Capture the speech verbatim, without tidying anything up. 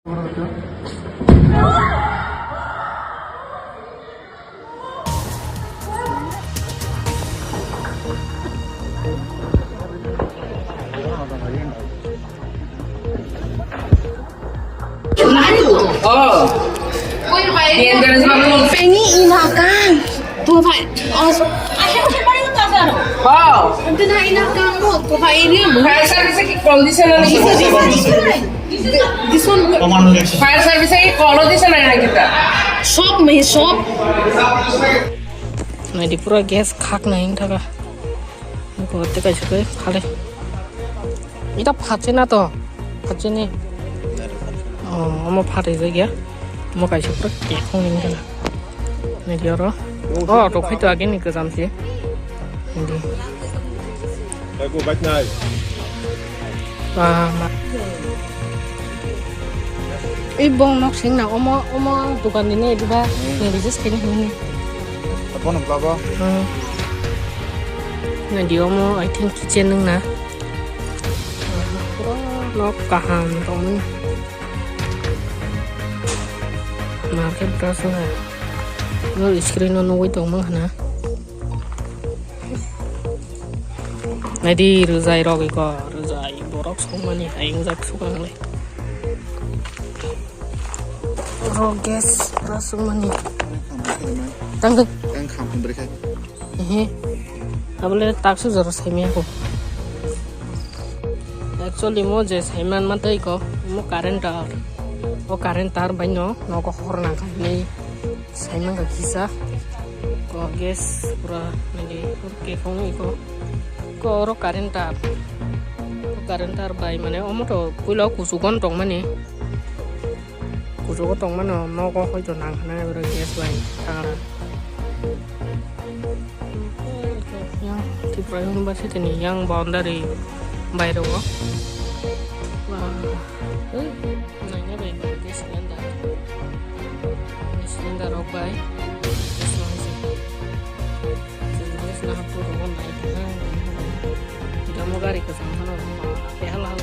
Oh. Ini inakan. Tuh, Pak. Oh. Itu na inakan mo. Tuh, Pak, ini. Fire service ki call dise na? Dise, dise, dise. This one. Fire service ki call dise na kita. Shop me, shop. Naidi pura gas khak na wng thaka. Ko te kaisa khe khale. Ita phatse na to. Phatse ni. Oh, omo phatwi jagya. Omo kaisa pura kekhong ni wngkha na. Naidi oro. Oh, to khaito agini kwcham se. Naidi. Ba, ma. Ei bong nok seng na omo, omo dukan ni ne diba? Hmm. Ni register kini hini. Bono bla bo? Hmm. Naidi omo, I think, kitchen wng na. Pura nok kaham tongmani. Market bwswk hai. No screen no nugwi tongmang hana. Naidi rwjai rok iko, rwjai borok songmani hai wngjak swkang le. Oro gas pura swkmani. Tang tang. Tang kham hwnbrwi khai. Ehe. Abole taksu jora saimaya ko. Actually mo je saiman ma tei ko, mo current tar. O current tar bai no nogo hor nang kha hinwi saiman kha kisa. Ko gas pura nadi pur kekhong iko. Ko oro current tar. O current tar bai mane omo to puila kuchugo tongmani. Kuchugo tongmano nogo hoito nang hwnwi oro gas line thangna. Yang Tripura University ni yang boundary bairo o. Wah, eh, naina bai gas cylinder. Gas cylinder rok bai. Gas line se. Gas na hapur rok nai thangna. Jamo gari kwcham phano. Behal hal.